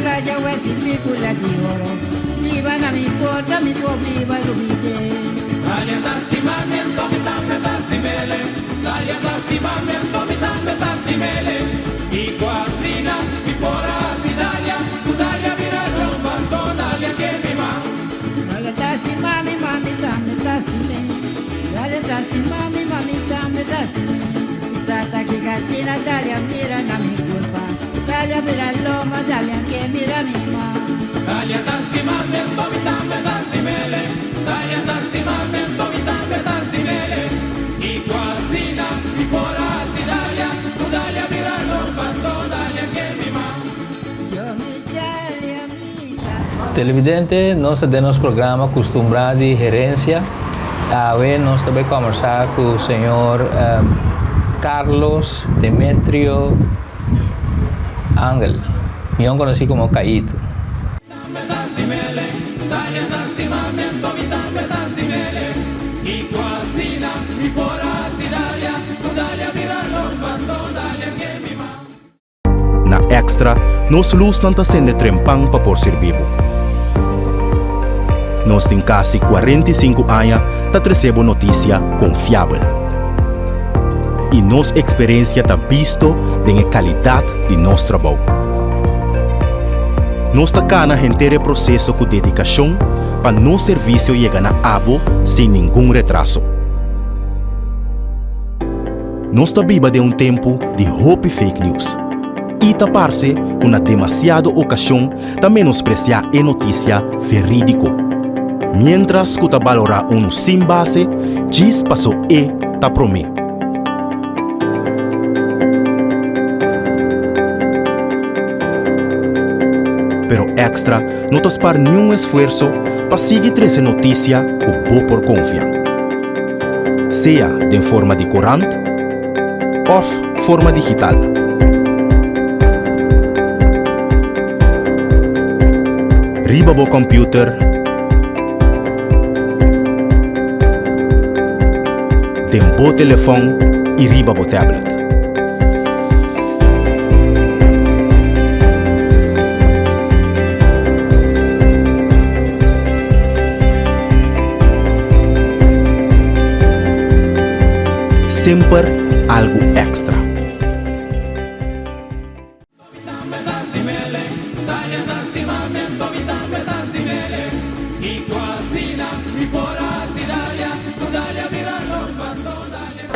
playa wesi picula di oro Biba na mi porta mi por biba lubide Dalia ta stima mi anto mi tambe ta stimele Dalia ta stima mi anto mi tambe ta stimele I ku asina mi por a hasi Dalia Ku Dalia bira lomba anto Dalia ke mi ma Dalia ta stima mi ma mi tambe ta stime Dalia ta stima mi ma mi tambe ta stime Mi tata ki kasina Dalia mira na mi kurpa Dalia bira lomba Dalia ke mira mi ma. Dalia ta stima mi anto mi tambe ta stimele Dalia ta stima mi anto mi tambe ta stimele I ku asina mi por a hasi Dalia Ku Dalia bira lomba anto Dalia ke mi ma. Yo mi Dalia mi ta. Televidente, nos ta den nos programa Custumbrá di Herencia. Awe nos ta bay combersa cu señor Carlos Demetrio Angel, mion conoci como Caito. Na Extra, nos lusnan ta sende trempan pa por sirbi bo. Nos tin kasi 45 aña ta trese bo notisia konfiabel. I nos eksperensia ta bisto den e kalidat di nos trabou. Nos ta kana henter e proseso ku dedikashon pa nos servisio yega na abo sin ningun retraso. Nos ta biba den un tempu di hopi fake news i ta parse ku na demasiado okashon ta menospresiá e notisia verídiko, miéntras ku ta balorá unu sin base djis paso e ta promé. Pero Extra no ta spar niun esfuerso pa sigui trese notisia ku bo por konfia. Sea den forma di korant òf forma digital. Riba bo kòmpiuter, den bo telefòn i riba bo tablet. Semper algu èkstra.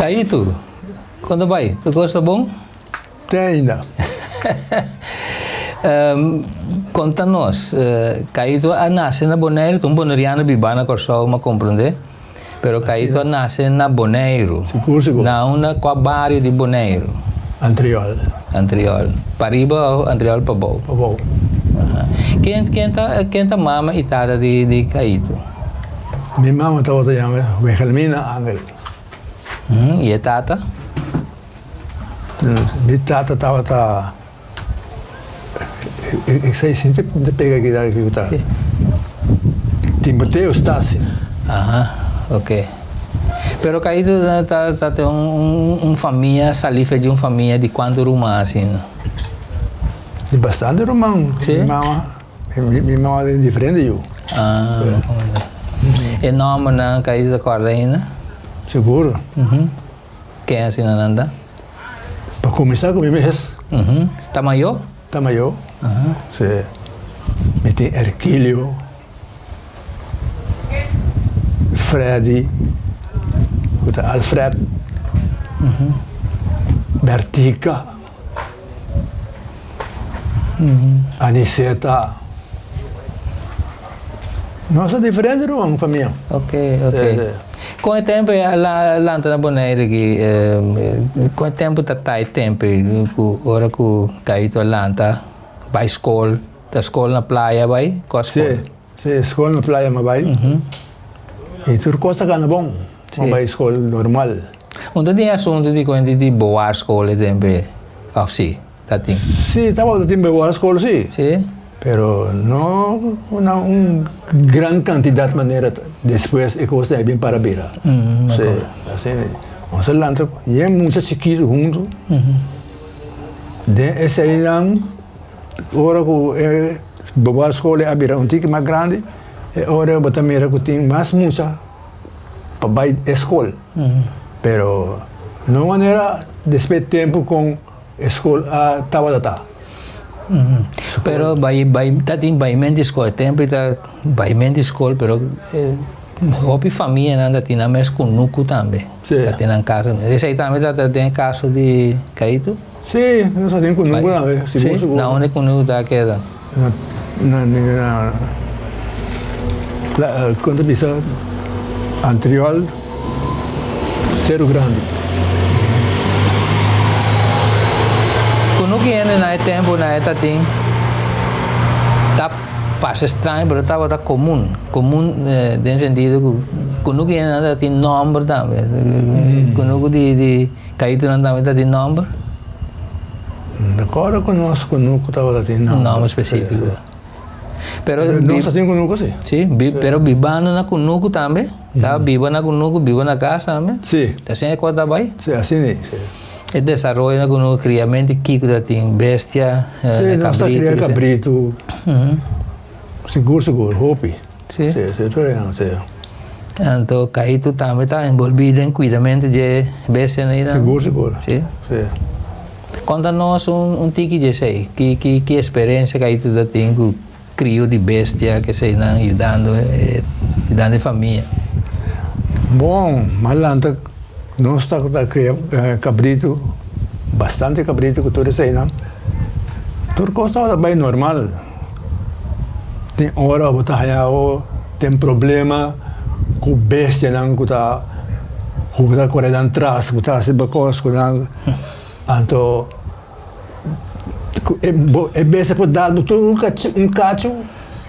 Caito, Kon ta bai? Tur kos ta bon? Te ainda. Konta nos, Caito a nase na Boneiru, ta un boneriano bibá na Kòrsou, mi a komprendé, pero Caito a nase na Boneiru. Sigur, sigur. Na unda, kua bario di Boneiru? Antriol. Antriol. Pariba òf Antriol pabou? Pabou. Ken, ken ta, ken ta mama i tata di, di Caito? Mi mama tabata yama Wilhelmina Angel. I e tata? Mi tata tabata, e sei si ta pega aki ta ki ta Timoteo Stasi. Aha, ok. Pero Caito ta ta ta un un famia, sali fe di un famia di kuantu ruman asina? Di bastante ruman. Si? Mi mama. Mi mama tin diferente yu. Ah, e nombernan ka ta kòrda ainda? Sigur. Ken asina nan ta? Pa kuminsá ku mi mes. Ta mayó? Ta mayó. Si. Mi tin Erquilio, Freddy, ku ta Alfred, Bertica. Aniceta. Nos ta diferente ruman famia. Ok, ok. Con e tempo e lanta na Bonaire aki, con e tempo ta ta e tempo cu ora cu Caito a lanta bay school, ta school na playa bay? Cua school? Si, si, school na playa mi a bay. Y tur cos ta cana bon. Mi a bay school normal. Un ta tin asuntu di kuenta di bewaarskool e tempu ei, òf si ta tin? Si, tabata tin bewaarskool si. Si? Pero no na un gran kantidat manera despues e kos ei a bin para bira. Si, asina. Nos a lanta yen mucha chikitu huntu den eseinan. Ora ku e bobal skol a bira un tiki mas grandi, e ora bo ta mira ku tin mas mucha pa bai e skol. Pero no manera despues tempu kon e skol a tabata ta. Pero bai bai ta tin baimentu di skol, e tempu ta baimentu di skol pero hopi famianan ta tin nan mes kunuku tambe. Ta tin nan kasa. Esei tambe ta den e kaso di Kaito? Sí, nos ta tin kunuku tambe, sigur sigur. Na unda e kunuku ta keda? Na na na kon ta bisa Antriol Seru Grandi. Kunuku hende na e tempu na e ta tin ta parse straño pero tabata komun, komun den sentido ku kunuku hende ta tin nòmber tambe, kunuku di. Kaitunan tambe ta tin nòmber? No kòrda ku nos kunuku tabata tin nòmber. Un nòmber spesífiko. Pero nos ta tin kunuku si. Si, pero bibando na kunuku tambe, ta biba na kunuku, biba na kas tambe. Si. Ta asina e kos ta bai? Si, asina e, si. E desaroyo na kunuku, kriamentu di kiko ta tin, bestia, Si, nos ta kria kabritu. Sigur sigur, hopi. Si. Si, si, tur esnan, si. Anto Kaito tambe ta enbolbí den kuidamentu dje bestianan ei tambe? Sigur sigur. Si? Si. Konta nos un un tiki dje esei. Ki ki ki eksperensia Kaito ta tin ku krio di bestia keseinan yudando e yudando e famia? Bon, mas lanta nos ta ta kria kabritu, bastante kabritu ku tur eseinan. Tur kos tabata bai normal. Tin ora bo ta haña bo den problema ku bestianan ku ta ku ta kore nan tras, ku ta hasi kos ku nan. Anto e bestia por dal bo tur un kachu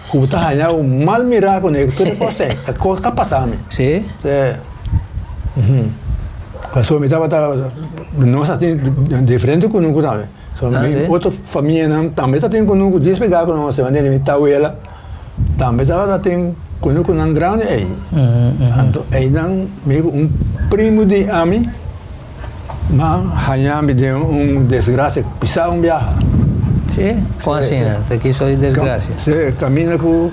ku bo ta haña bo mal mirá kuné. Tur e kos ei, e kos ta pasa mi. Sí? Sí. Pasobra mi tabata, nos a tin diferente kunuku tambe. So mi otro famianan tambe ta tin kunuku djis pegá ku nos, manera mi tawela tambe tabata tin kunukunan grandi ei. Anto einan mi ku un primu di ami nan haña mi den un desgrasia pisá un biaha. Sí? Kon asina? Ta ki sort di desgrasia? Sí, kaminda ku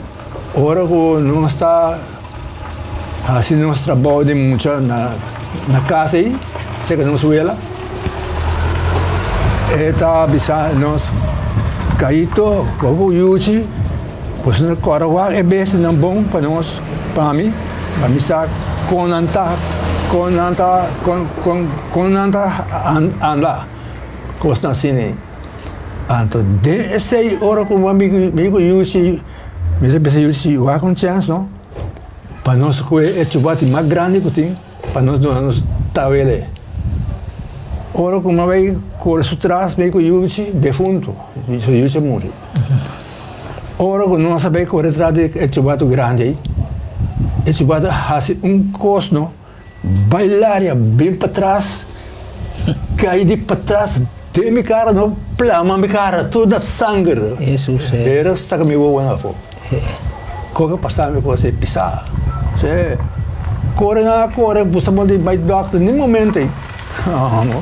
ora ku nos ta hasi nos trabou di mucha na kas ei, serka nos wela, e ta bisa nos, Kaito, bo ku yuchi, boso no kòrda wak e bestianan bon pa nos, pa mi, pa mi sa kon nan ta, kon nan ta, kon nan ta anda, kosnan asina ei. Anto den esei ora ku mi ku yuchi. Mi ta bisa yu si wak un chèns no pa nos kohe e chubati mas grandi ku tin pa nos duna nos tawele. Ora ku mi a bai kore su tras mi ku yuchi defuntu, su yuchi a muri. Ora ku nos a bai kore tras di e chubatu grandi ei, e chubatu a hasi un kos no. Bai laria bin patras, kai di patras den mi kara no plama mi kara tur na sanger. Hesus eh. Hera saka mi wowonan afo. Koke pasa mi kos ei pisa. Se kore nan a kore busa bo di bai dokter ni momento ei. No.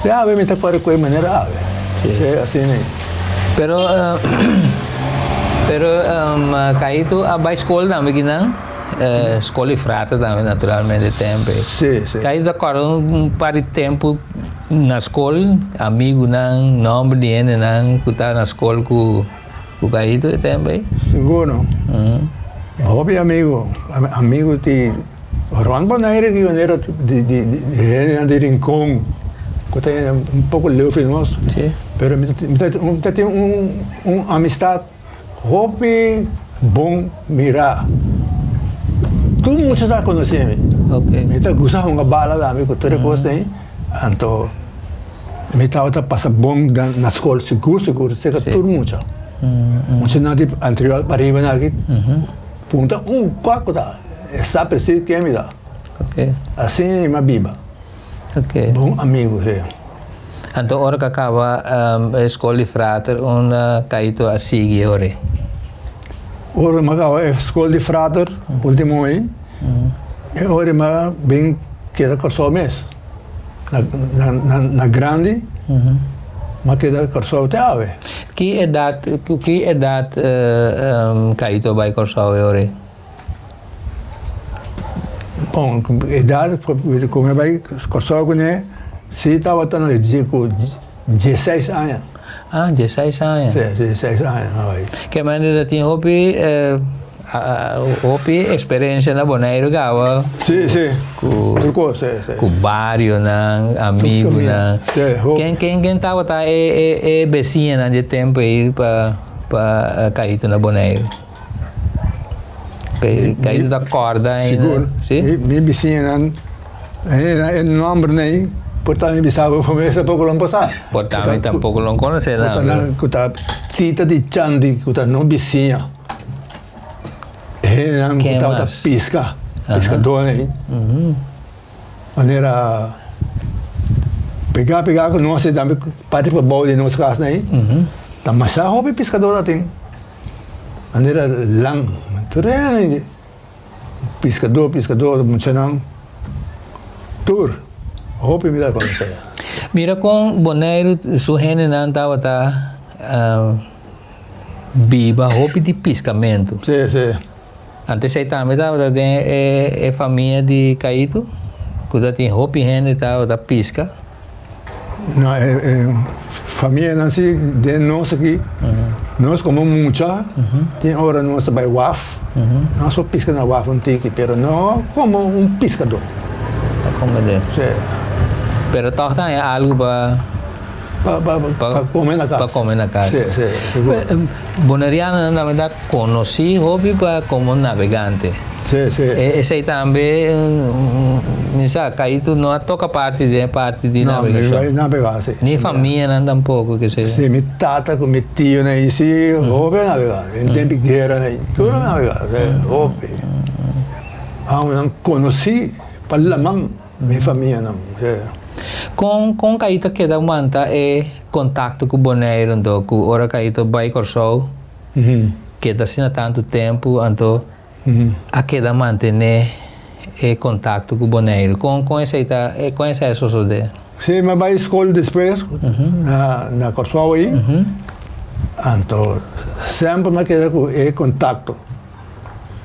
Te awe mi ta kore ku e manera awe. Se asina ei. Pero pero Kaito a bai skol tambe kinan? Skol di frater tambe naturalmente tempu ei. Sí, sí. Kai ta kòrda un par di tempu na skol, amigunan, nòmber di hendenan ku ta na skol ku ku Kaito e tempu ei? Sigur no. Hopi amigu, amigu di rònt Bonaire di manera di di di hendenan di Rincon ku ta un poko leu for di nos. Sí. Pero mi ta mi ta tin un un amistat. Hopi bon mirá. Tur mucha ta konosé mi. Mi ta gusta hunga bala tambe ku tur e kos ei. Anto mi tabata pasa bon na skol sigur sigur serka tur mucha. Muchanan di anterior pariba nan aki punta un kua ku ta e sa presis ken mi ta. Asina mi a biba. Bon amigu he. Anto ora ku a kaba e skol di frater unda Kaito a sigui ora? Ora mi a kaba e skol di frater ultimo ei, e ora mi a bin keda Kòrsou mes. Na grandi mi a keda Kòrsou te awe. Ki edat, ku ki edat Kaito a bai Kòrsou e ora ei? Bon, edat ku mi a bai Kòrsou kuné, si tabata na ku diesseis aña. Ah, diesseis aña. Si, diesseis aña mi a bai. Ke manera ta tin hopi hopi eksperensia na Boneiru kaba. Si, si. Ku Tur kos, si, si. Ku barionan, amigunan. Si, hopi. Ken ken ken tabata e e e besiñanan dje tempu ei pa pa Kaito na Boneiru? Kaito ta kòrda ainda? Sigur. Si? Mi mi bisiñanan e nòmbernan ei por ta mi bisa bo mes tampoko lo no por sa. Por ta mi tampoko lo no konosé nan. Por ta nan ku ta tita di Chandy ku ta nos bisiña. Hendenan ku tabata piska, piskadónan ei. Manera pegá pegá ku nos ei tambe parti pabou di nos kasnan ei ta masha hopi piskadó ta tin. Manera lang tur hende piskadó piskadó muchanan tur hopi mi ta konosé. Mira kon Boneiru su hendenan tabata biba hopi di piskamentu. Sí, sí. Antes ei tambe tabata den e famia di Kaito ku ta tin hopi hende tabata piska. No, e famianan si den nos aki, nos komo mucha tin ora nos ta bai waf, nos por piska na waf un tiki, pero no komo un piskadó. Pa kome den. Sí. Pero tòg ta haña algu pa. Pa kome na kas. Pa kome na kas. Sí, sí, sigur. Bonerianonan tambe ta konosí hopi pa komo nabegante. Sí, sí. Esei tambe, mi sa, Kaito no a toka parti den e parti di nabegashon. No, mi no a nabegá, sí. Ni famianan tampoko, ke se. Sí, mi tata ku mi tionan ei sí hopi a nabegá. Den tempu di guera ei, tur a nabegá, sí, hopi. Aun nan konosí pa laman. Mi famianan, sí. Kon kon Kaito keda wanta e kontakto ku Boneiru anto ku ora Kaito bai Kòrsou keda asina tantu tempu anto a keda mantené e kontakto ku Boneiru? Kon kon esei ta kon esei a sosodé? Sí, mi a bai skol despues na na Kòrsou ei anto semper mi a keda ku e kontakto.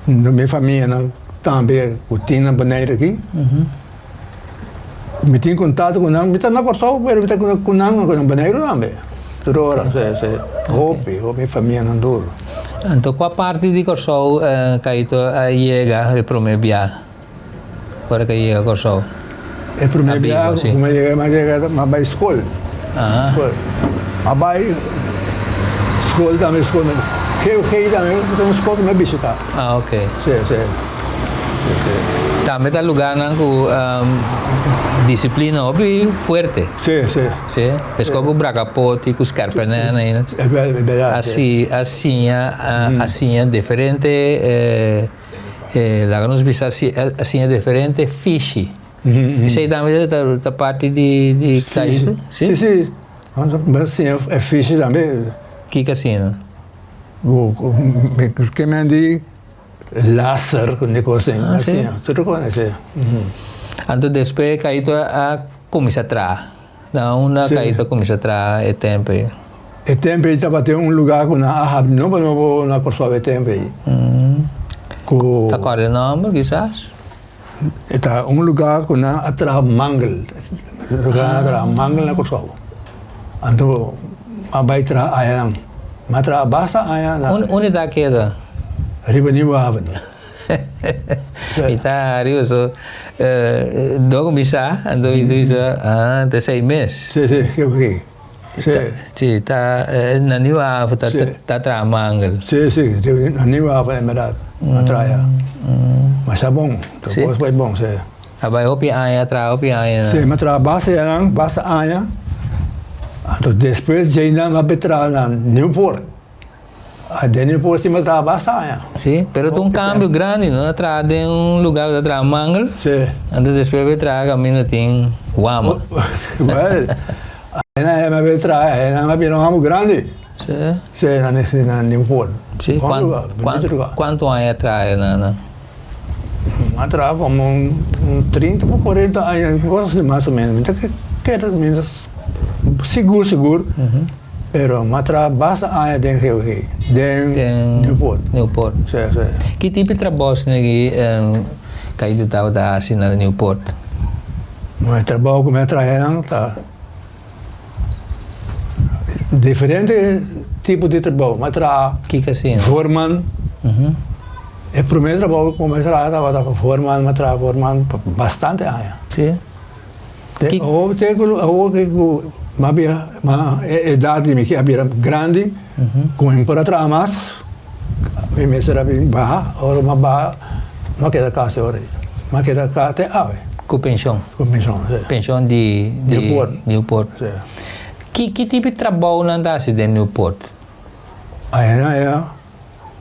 Mi famianan tambe ku tin na Boneiru aki. Mi tin kontakto ku nan, mi ta na Kòrsou pero mi ta ku nan na Boneiru tambe. Tur ora, si, si. Hopi, hopi mi famianan tur. Anto kua parti di Kòrsou Kaito a yega e promé bia ora ku a yega Kòrsou? E promé bia ku mi a yega, mi a yega, mi a bai skol. Mi a bai skol tambe, skol GOG tambe ta un skol ku mi a bishita. Ah, ok. Si, si. Tambe ta lugarnan ku disiplina hopi fuerte. Si, si. Si. Meskos ku Brakapoti, ku Skerpenèn ainda. E bèrdat, si. A siña, a siña diferente, laga nos bisa a siña diferente fishi. Esei tambe ta parti di Kaito? Si, si. Nos a siña e fishi tambe. Kiko asina? Ke men di laser ku di kos den. Ah, si? Tur kos si. Anto despues Kaito a kuminsá traha. Na unda Kaito a kuminsá traha e tempu ei? E tempu ei tabatin un lugá ku nan a habri nobo nobo na Kòrsou e tempu ei. Ku. Ta kòrda e nòmber kisas? E ta un lugá ku nan a traha mangel. Lugá nan a traha mangel na Kòrsou. Anto a bai traha ayanan. Mi a traha basta aña na. Unda ta keda? Riba Nieuwe Haven. Mi ta hari paso dor ku mi sa, anto mi ta bisa, ah, ta esei mes. Si, si, ke oke. Si. Si, ta na Nieuwe Haven ta ta traha mangel. Si, si, na Nieuwe Haven inderdaad a traha. Masha bon, ta kos bai bon, si. A bai hopi aña, a traha hopi aña. Si, mi a traha basta añanan, basta aña. Anto despues djeinan mi a bai traha na Nieuwpoort. Den Nieuwpoort si mi a traha basta aña. Si, pero ta un cambio grandi, no? A traha den un lugar ku ta traha mangel. Si. Anto despues bai traha kaminda tin wama. Well, añanan mi a bai traha, añanan mi a bira un amo grandi. Si. Si, na Nieuwpoort. Si, Bon lugar, bunito lugar. Kuantu aña a traha na? Mi a traha komo un trinta pa kuarenta aña, un cosa asi mas o menos. Mi ta kere, mi ta sigur sigur. Pero m'a traha basta aña den GOG, den Nieuwpoort. Nieuwpoort. Sí, sí. Ki tipo di trabou asina Caíto tabata hasi na Nieuwpoort? Bon, e trabou ku mi a traha einan ta diferente tipo di trabou. Mi a traha Kiko asina? voorman. E promé trabou ku mi a traha tabata voorman, mi a traha voorman pa bastante aña. Sí. Te awor te ku awor ke ku mi a bira e edat di mi ke a bira grandi ku mi por a traha mas mi mester a bin baha ora mi a baha mi a keda kas e ora ei mi a keda kas te awe. Ku penshon? Ku penshon si. Penshon di Nieuwpoort. Nieuwpoort. Si. Ki ki tipo di trabounan ta hasi den Nieuwpoort? Ayina ya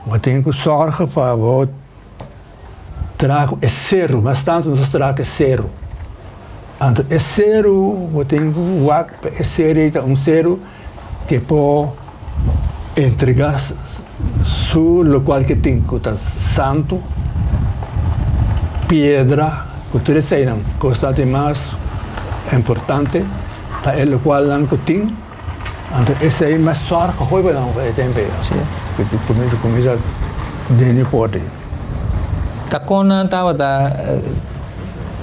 bo tin ku sòrga pa bo Traha ku e seru, mas tantu nos ta traha ku e seru. Anto e seru bo tin ku wak pa e seru ei ta un seru ke por entregá su lokual ke tin ku ta santu, piedra, ku tur eseinan. Kos ta di mas importante ta e lokualnan ku tin. Anto esei mas sòrg hopi nan pa e tempu ei. Ku kuminsá den e pòrta ei. Ta kon nan tabata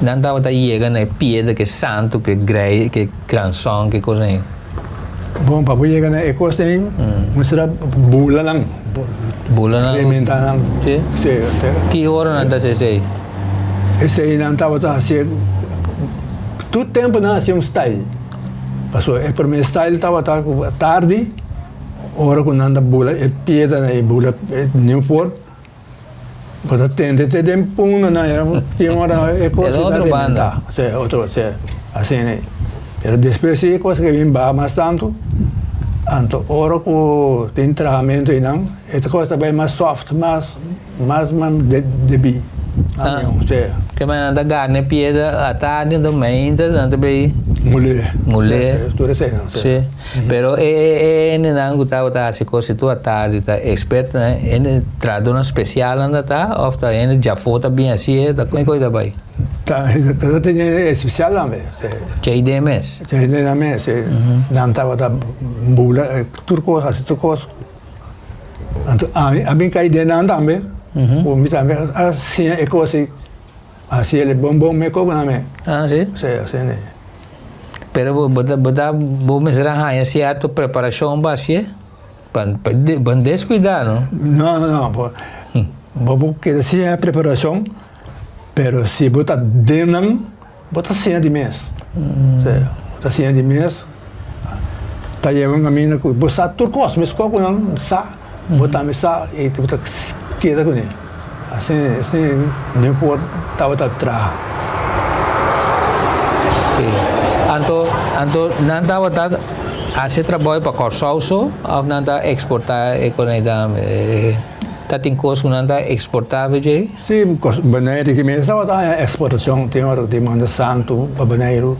nan tabata yega na e piedra ku e santu ku e grei ku e granson ku e kosnan ei? Bon pa bo yega na e kos ei mester a bula nan. Bula nan? Rementa nan. Si? Si. Ki ora nan ta hasi esei? Esei nan tabata hasi tur tempu nan hasi un style. Pasobra e prome style tabata ku tardi ora ku nan ta bula e piedra nan e bula e Newport bo ta tende te den punda nan era tin ora e kos ta rebenta si otro si asina pero despues si e kos ke bin baha mas tantu anto ora ku tin trahamentu einan e kos ta bai mas soft mas Mas mas debí a mi un sea. Ke manera nan ta garna e piedra atardi anto mainta nan ta bay. Mulé. Mulé. Tur esei nan si. Pero e e hendenan ku tabata hasi kos si tur atardi ta ekspertonan hende trahadornan spesial nan ta ta òf ta hende djafó ta bin hasié ta kon e ta bay? Ta ta tin hende espesial tambe si. Chei den mes. Chei den mes si. Nan tabata bula tur kos hasi tur kos. Anto ami a bin kai den nan tambe, ku mi tambe a siña e kos ei, hasi el e bon bon me koba nan me. Ah, si? Si, asina ei. Pero bo bo ta bo ta bo mester a haña sierto preparashon pa hasié? Pa pa pa no deskuidá no? No, no, no, bo bo por keda siña e preparashon, pero si bo ta den nan. Bo ta siña di mes. Sí, bo ta siña di mes. Ta yega un kaminda ku bo sa tur kos, meskos ku nan sa, bo tambe sa i bo ta keda kuné. Asina, asina Newport tabata traha. Sí. Anto, anto nan tabata hasi e trabou pa Kòrsou so òf nan ta eksportá e konei tambe? Ta tin kos ku nan ta eksportá vejei? Sí, Boneiru ki mes tabata haña eksportashon, tin ora ku tin manda santu pa Boneiru,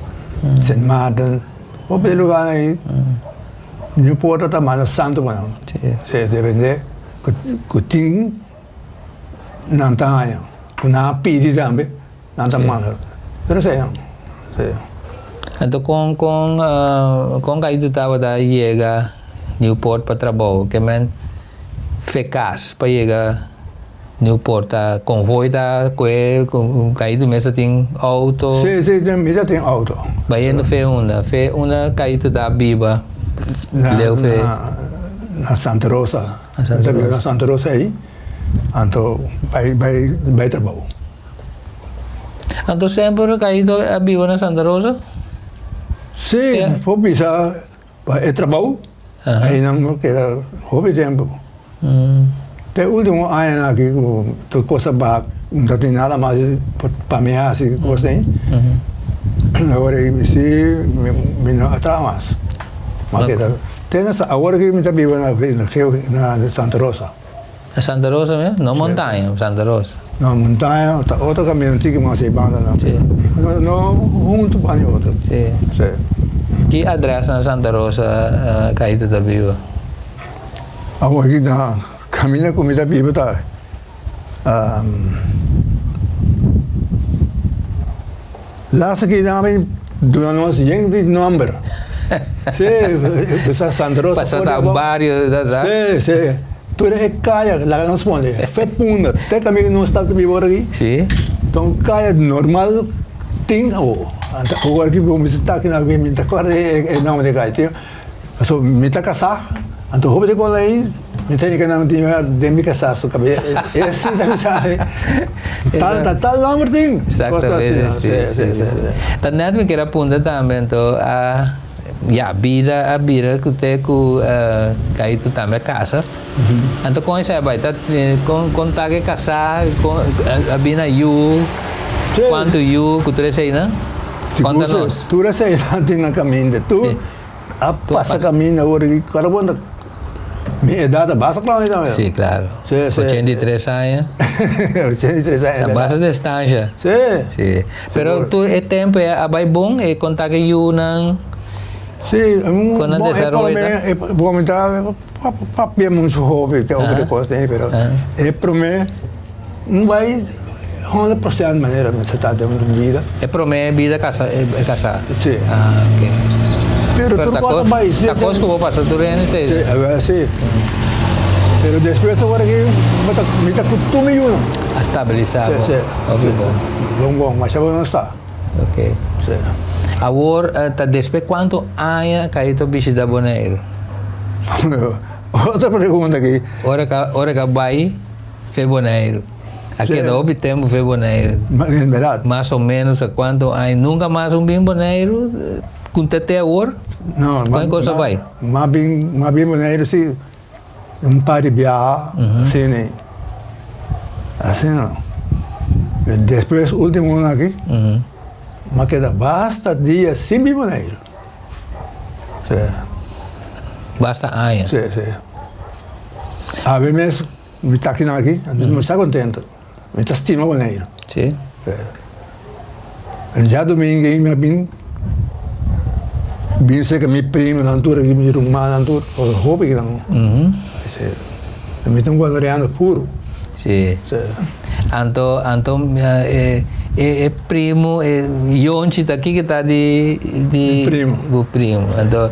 Sint Maarten, hopi di lugarnan ei Nieuwpoort ta manda santu pa nan. Sí, depende ku tin nan ta haña, ku nan a pidi tambe nan ta manda, pero esei nan, sí. Anto kon kon kon Gaitu tabata yega Nieuwpoort pa trabou? Ke men fe kas pa yega Nieuwpoort ta konvoi ta kue Caito mes ta tin auto. Si si mi ta tin auto. Bayendo fe unda? Fe unda Caito ta biba leu fe? Na Santa Rosa. Mi ta biba na Santa Rosa ei anto bai bai bai trabou. Anto semper Caito a biba na Santa Rosa? Si por bisa Pa e trabou einan no keda hopi tempu. Te ultimo añanan aki ku tur kos a baha no ta tin nada mas pa mi hasi kos ei. Awor ei si mi no a traha mas. Mi a keda te na awor aki mi ta biba na Santa Rosa. Na Santa Rosa mes? No Montaña, Santa Rosa. No, Montaña ta otro camino un tiki mas ei banda nan. Sí. No, no hunto pa ni otro. Sí. Sí. Ki adres na Santa Rosa Caito ta biba? Awor aki na camino cu mi ta biba ta Laatste keer nan a bin duna nos yen di nomber. Si, bisa Santa Rosa. Paso ta bario, ta ta. Si, si. Tur e kaya, laga nos pone, fe Punda, te kaminda nos ta biba ora aki. Si. Ta un kaya normal tin awo. Anta awor aki bo mester ta aki na mi ta kòrda e nòmber di e kaya. Tin, pasobra mi ta kasá, anto hopi di kos ei mi tene ke nan tin den mi kasá su kabes. E si ta bisa mi, tal ta tal nòmber tin. Exactamente, si, si, si. Ta nèt mi kier a punta tambe anto a ya bida a bira ku te ku Kaito tambe a kasa. Anto kon esei a bai? Ta kon kon ta ke kasá kon a bini na yu kuantu yu ku tur eseinan? Konta nos. Tur eseinan tin na kaminda. Tur a pasa kaminda awor aki kòrda bo ta mi edat a basta klou tambe. Si klaro. 83 aña. 83 aña. Ta basta distansha. Si. Si. Pero tur e tempu a bai bon e konta ke yunan. Si. Kon nan desaroyo ta? Bo mi ta Papia mucho hopi te over de kos ei, pero e prome un bai 100% manera mi sa ta den mi bida. E prome bida kasa e kasa? Si. Ah, ok. Pero tur kos a bai. Ta kos ku bo pasa tur hende si. Si, awel si. Pero despues awor aki mi ta ku tur mi yunan. A stabilisa bo. Si, si. Hopi bon. Bon bon, masha bon nos ta. Ok. Si. Awor ta despues kuantu aña Caito bishita Boneiru? Otro pregunta aki. Ora ka ora ka bai fe Boneiru. A keda hopi tempu fe Boneiru. En berdad. Mas o menos a kuantu aña? Nunka mas un bin Boneiru ku ta te awor? No. Kon kos a bai? M'a bin m'a bin Boneiru si un par di biaha asina asina. Despues ultimo aki m'a keda basta dia sin bin Boneiru. Sí. Basta aña. Sí, sí. Awe mes mi ta akinan aki, mi sta contento. Mi ta stima Boneiru. Sí. Sí. Djadomingo ei mi a bin bin serka mi primonan tur aki, mi rumannan tur, hopi akinan. Sí. Mi ta un boneriano puro. Sí. Sí. Anto, anto e, e, e primo, e Yonchi ta kiko ta di, di Mi primo. Bu primo. Anto,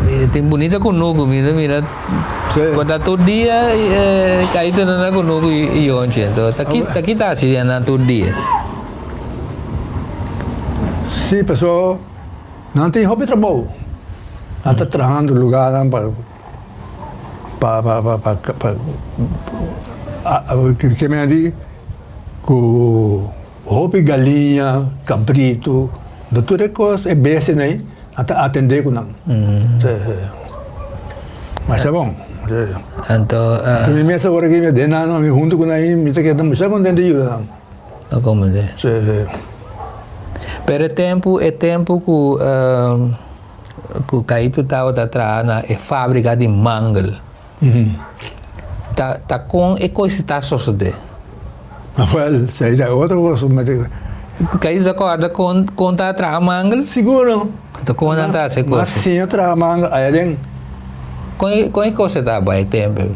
e tin bunita kunuku, mi ta mira, Sí. ku ta tur dia e kaita nan na kunuku Yonchi. Anto, ta ki, ta ki ta hasi nan tur dia? Sí, paso nan tin hopi trabou. Nan ta trahando lugarnan pa. Pa pa pa pa pa ke men a di ku hopi galiña, kabritu, no tur e kos e bestianan ei nan ta atendé ku nan. Masha bon. Anto Mi mes awor aki mi den nan mi huntu ku nan ei mi ta keda masha kontento di yuda nan. Pero e tempu e tempu ku Ku Kaito tabata traha na e fábrika di mangel. Ta ta kon e kos ta sosodé? Wèl, esei ta otro kos. Kaito ta kòrda kon kon ta traha mangel? Sigur no. Ta kon nan ta hasi e kos? M'a siña traha mangel aya den. Kon e kon e kos ta bai tempu?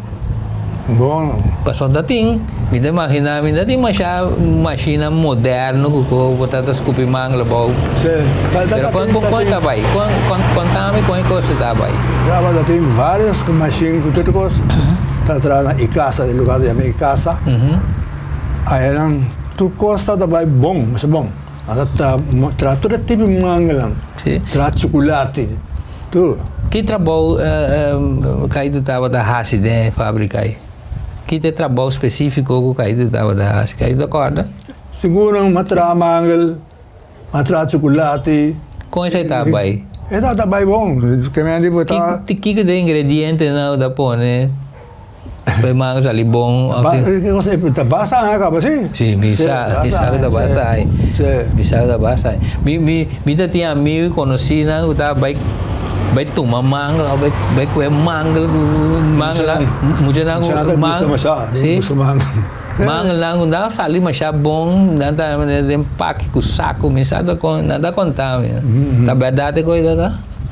Bon. Pasobra ta tin, mi ta imaginá mi ta tin masha mashina moderno ku ku bo ta ta skupi mangel abou. Sí. Ta ta Pero kon tin kon kon e ta bai? Kon kon konta mi kon e kos ta bai? Tabata tin vários mashin ku tur kos ta traha na Icasa, e lugar ta yama Icasa. Ayanan tur kos tabata bai bon, masha bon. Nan ta traha traha tur e tipo di mangelnan. Sí. Traha chukulati, tur. Ki trabou Kaito tabata hasi den e fabrika ei? Ki ta e trabou spesífiko ku Kaito tabata hasi? Kaito ta kòrda? Sigur nan a traha mangel, a traha chukulati. Kon esei ta bai? E tabata bai bon. Ke men di bo ta. Kiko ta e ingredientenan ku ta pone? Pe manga sali bon of si. Ta basta aña kaba si. Si, mi sa, mi sa ku ta basta aña. Mi sa ku ta basta aña. Mi, mi, mi ta tin amigu konosinan ku ta bai, bai tuma mangel of bai, bai kue mangel ku mangel, muchanan ku mangel, si, mangelnan ku nan sali masha bon, nan ta den paki ku saku, mi sa ta kon, nan ta konta mi. Ta bèrdat e kos ei ta?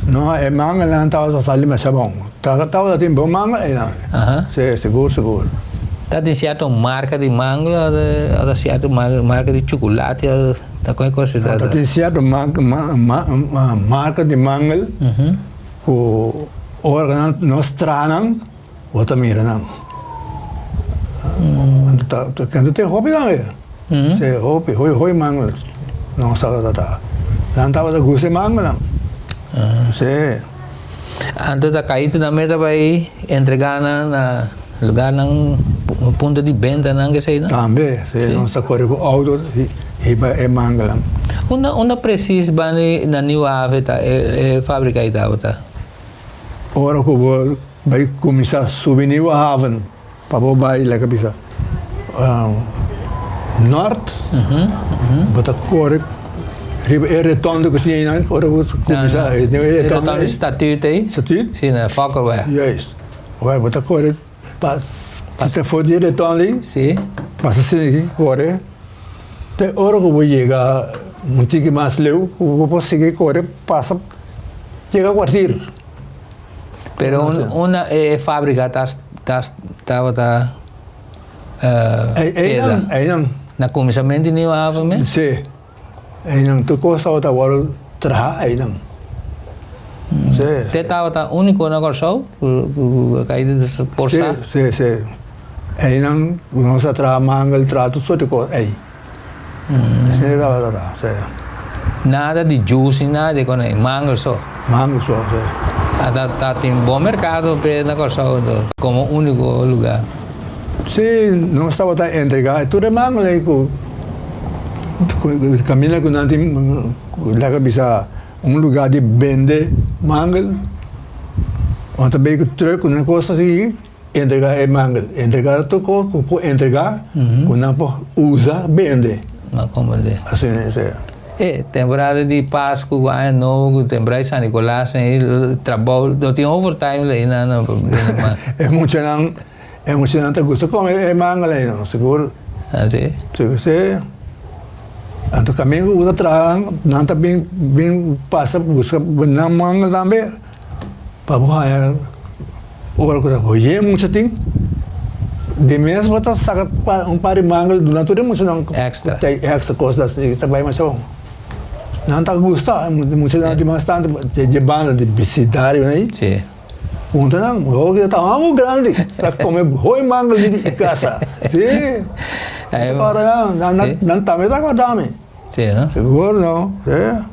No, e mangelnan tabata sali masha bon. Tabata tin bon mangel einan. Si, sigur, sigur. Ta tin sierto marka di mangel o ta sierto marka di chukulati o. Ta kon e kos ta? Ta tin sierto marka di mangel ku ora nan nos traha nan bo ta mira nan. Anto ta ta tin hopi mangel. Si hopi hopi mangel nos tabata traha. Nan tabata gusta e mangelnan. Si. Anto ta kaito nan meta bai entrega nan na lugarnan punto di bentanan kesei no? Tambe, si nos ta kore ku outo hiba e mangelnan. Unda unda presis bani na Nieuwe Haven ta e fabrika ei tabata? Ora ku bo bai kuminsá subi Nieuwe Haven pa bo bai leka bisa nort bo ta kore riba e rotonde ku tin einan ora bo kuminsá e rotonde Statuut ei? Statuut? Si na Fokkerweg. Juist. Ora bo ta kore pas kita for di e rotonde ei Si. pasa sigui kore te ora ku bo yega un tiki mas leu ku bo por sigui kore pasa yega kwartier. Pero unda e fabrika ta tabata keda? Einan. Na kuminsamentu di Nieuwe Haven mes? Si. Einan tur kos tabata wòrdu traha einan. Si. Te tabata úniko na Kòrsou ku a kaida por sa? Si, si. Einan nos a traha mangel, traha tur sort di kos ei. Asina tabata ta, si. Nada di juice ni nada di kos, mangel so. Mangel so, si. Ta ta tin bon merkado p'e na Kòrsou anto, komo úniko lugá. Si, nos tabata entregá tur e mangel ei ku kaminda ku nan tin laga bisa un lugá di bende mangel, nan ta bei ku trùk ku nan kos así. Entregá e mangel. Entregá tur kos ku por entregá, ku nan por usa bende. Nan komprendé. Asina e sea. E temporada di Pasku ku Aña Nobo ku temporada di San Nikolas ei trabou no tin overtime lei nan nan por bende mangel. E muchanan e muchanan ta gusta kome e mangel ei no sigur. Ah si? Si si. Anto kaminda ku bo ta traha nan ta bin bin pasa buska nan mangel tambe pa bo haña. Ora ku ta hoyé mucha tin, di mes bo ta saka un par di mangel duna tur e muchanan Extra. Extra kos asi ta bai masha bon. Nan ta gusta, e muchanan di mas tantu dje banda di bisidario ei. Si. Punta nan, hopi ta amo grandi, ta kome hoy mangel di kasa. Si. Ora nan, nan tambe ta korda mi. Sí, no? Sigur no, sí.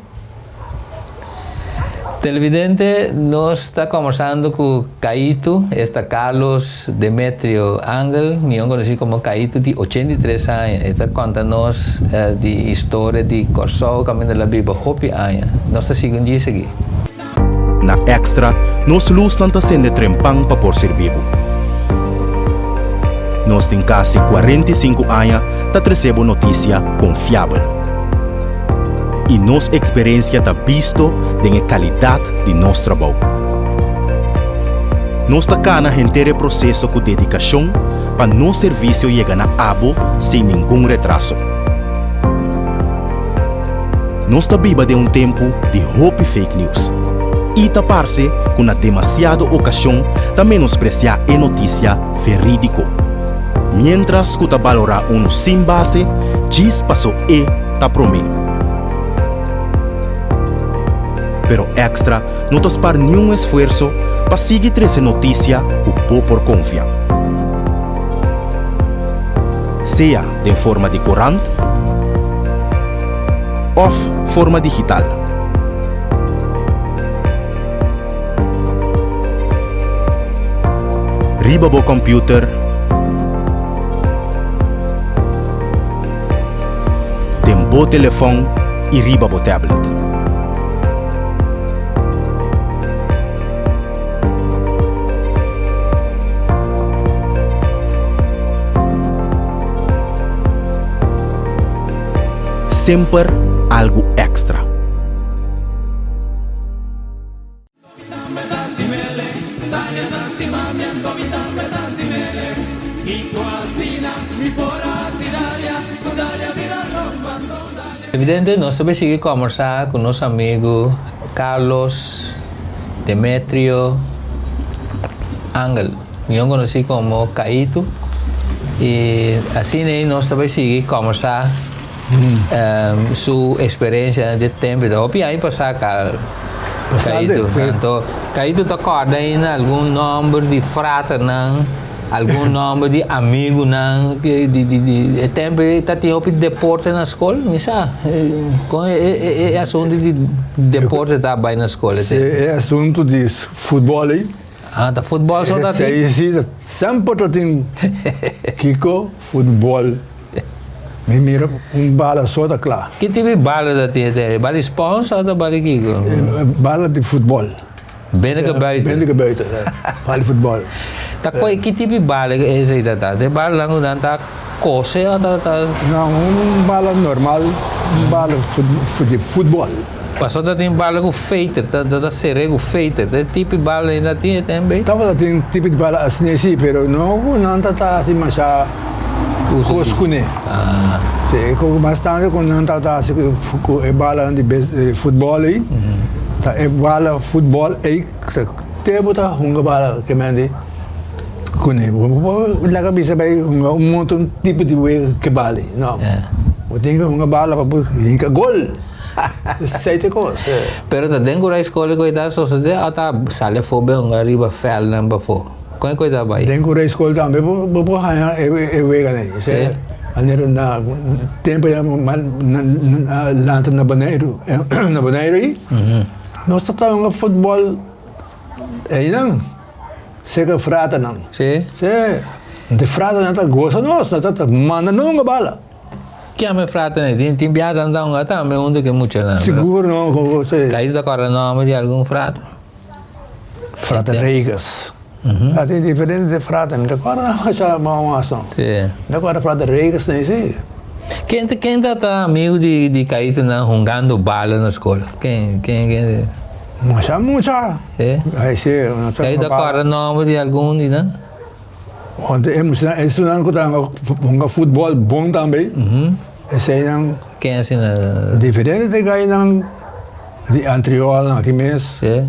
Televidente, nos ta conversando cu Caito, esta Carlos Demetrio Angel, mion conoci como Caito di 83 aña. E ta conta nos di historia di Corsou caminda el a biba hopi aña. Nos ta sigui un djis aki. Na Extra, nos lusnan ta sende trempan pa por sirbi bo. Nos tin kasi 45 aña ta trese bo notisia konfiabel. I nos eksperensia ta bisto den e kalidat di nos trabou. Nos ta kana henter e proseso ku dedikashon pa nos servisio yega na abo sin ningun retraso. Nos ta biba den un tempu di hopi fake news i ta parse ku na demasiado okashon ta menospresiá e notisia verídiko. Miéntras ku ta balorá unu sin base djis paso e ta promé. Pero Extra no ta spar niun esfuerso pa sigui trese notisia ku bo por konfia. Sea den forma di korant òf forma digital. Riba bo kòmpiuter, den bo telefòn i riba bo tablet. Semper algu èkstra. Evidente nos ta bay sigui combersa cu nos amigo Carlos Demetrio Angel, mion conoci como Caito, y asina nos ta bay sigui combersa. Su experiencia di tempo ta hopi aña pasá ka Caito. Anto Caito ta corda ainda algun nomber di fraternan, algun nomber di amigunan di di di e tempo ei ta tin hopi deporte na skol mi sa kon e e asunto di deporte ta bai na skol e tempo. E asunto di futbol ei. Ah ta futbol so ta tin? Si semper ta tin kiko futbol. Mi mira un bala so ta kla. Ki tipo di bala ta tin e? Bala di spons of ta bala di kiko? Bala di futbol. Binneke buiten? Binneke buiten, bala di futbol. Ta koi ki tipo di bala esei ta ta? E balanan ku nan ta kose of ta ta? No, un bala normal, un bala di futbol. Pasobra ta tin bala ku feter, ta ta sere ku feter. E tipo di bala ei ta tin e tembe? Tabata tin tipo di bala asina si, pero no ku nan ta ta hasi masha kos kuné. Si, e ku bastante ku nan ta ta hasi ku e balanan di futbòl ei, ta e bala futbòl ei ta te bo ta hunga bala kemente kuné. Bo no por laga bisa bai hunga un otro tipo di wega ke bala ei, no. Bo tin ku hunga bala pa bo hinka gol. Esei ta e kos. Pero ta den ku Rice School e koe ta sosode o ta sali afó bai hunga riba vèldnan pafó? Kon e koe ta bai? Den ku Rice School tambe bo por haña e weganan ei. Sí. Manera na tempu ya lanta na Boneiru, na Boneiru ei, nos ta ta hunga futbòl einan, serka fraternan. Sí. Sí. De fraternan ta gosa nos, nan ta manda nos hunga bala. Kiami frata ne tin tin biaha tanta hunga tambe hunto ke muchanan. Sigur no ku si. Kai ta kòrda nòmber di algun frata? Frata Regas. A tin diferente frata mi ta kòrda masha bon ason. Si. Mi ta kòrda frata Regas nei si. Ken ken ta ta amigu di di kaitonan hungando bala na skol? Ken ken ken? Masha mucha. Si. Ai si. Kai ta kòrda nòmber di algun di nan? Want e muchanan, esunnan ku ta hunga futbòl bon tambe, eseinan. Ken asina? Diferente gainan di Antriolnan aki mes. Sí.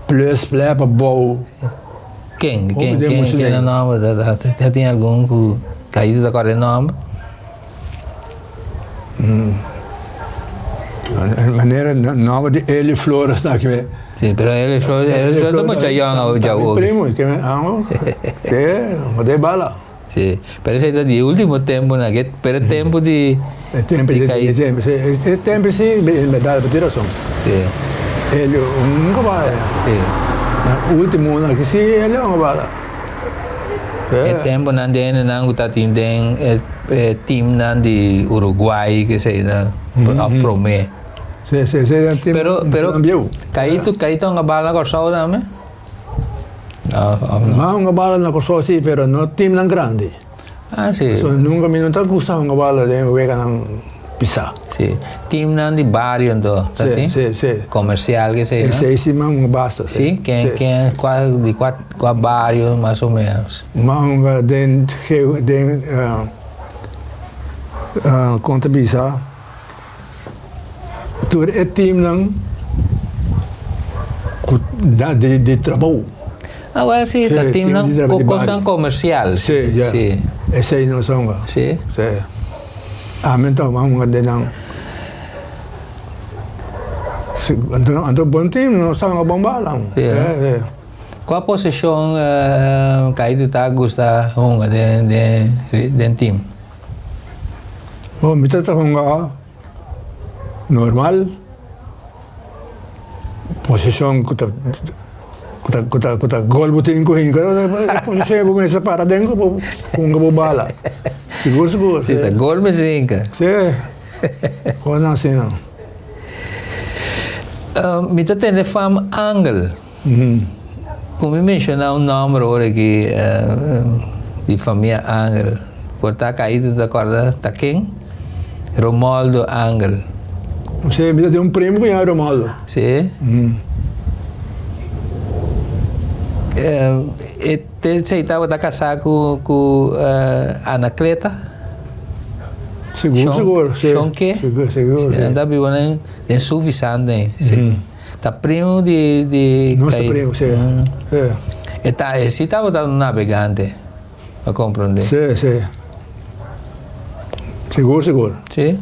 Plus plè pa bou. Ken? Ken? Ken? Ken e nòmber? Ta tin algun ku Caíto ta kòrda e nòmber? Manera nòmber di Elio Flores ta aki. Sí, pero Elio Flores, Elio Flores ta mucha yòn awo dja Mi primo, ke mi amo. Sí, no de bala. Sí, pero esei ta di ultimo temponan, ke pero e tempo di E tempo di di Caíto. e tempo sí, e tempo sí, en berdad bo tin rason. Sí. Elio nunca bala. Sí. Na ultimonan aki sí Elio a bala. E temponan di hendenan ku ta tin den e e teamnan di Uruguay kesei nan òf promé. Sí, sí, sí, den team Pero pero nan bieu. Caito Caito a bala na Kòrsou tambe? Òf òf no? Nan a bala na Kòrsou sí, pero no teamnan grandi. Ah, sí. So nunca mi no ta gusta hunga bala den weganan pisá. Sí. Teamnan di bario anto, ta Sí, tin? sí, sí. Comercial kesei, no? Esei sí mi a hunga basta, sí. Sí? Ken, Sí. ken, kua, di kua, kua bario mas o menos? Mi a hunga den, den, kon ta bisa, tur e teamnan ku na di di trabou. Ah wel si, ta teamnan ku kosnan komersial. Si, ya. Si. Esei nos a hunga. Si. Si. Ami anto a hunga den nan. Si, anto anto bon team, nos ta hunga bon bala. Si, Si. Kua posishon Kaito ta gusta hunga den den den team? Bo mi ta ta hunga normal, posishon ku ta ku ta ku ta ku ta gol bo tin ku hinka e posishon bo mester para den ku bo hunga bo bala sigur sigur. Si ta gol mester hinka. Si kosnan asina. Mi ta tende fam Angel. Ku mi menshoná un nòmber ora aki di famia Angel, por ta Caito ta kòrda ta ken? Romoldo Angel. Sí, mi ta tin un primo ku yama Romoldo. Sí? E esei tabata kasá ku ku Anacleta? Sigur, sigur. Shon ke? Sigur, sigur. Nan ta biba den Suffisant. Ta primo di di Nos ta primo, si. Si. E ta e si tabata un nabegante, pa comprende. Si, si. Sigur, sigur. Si.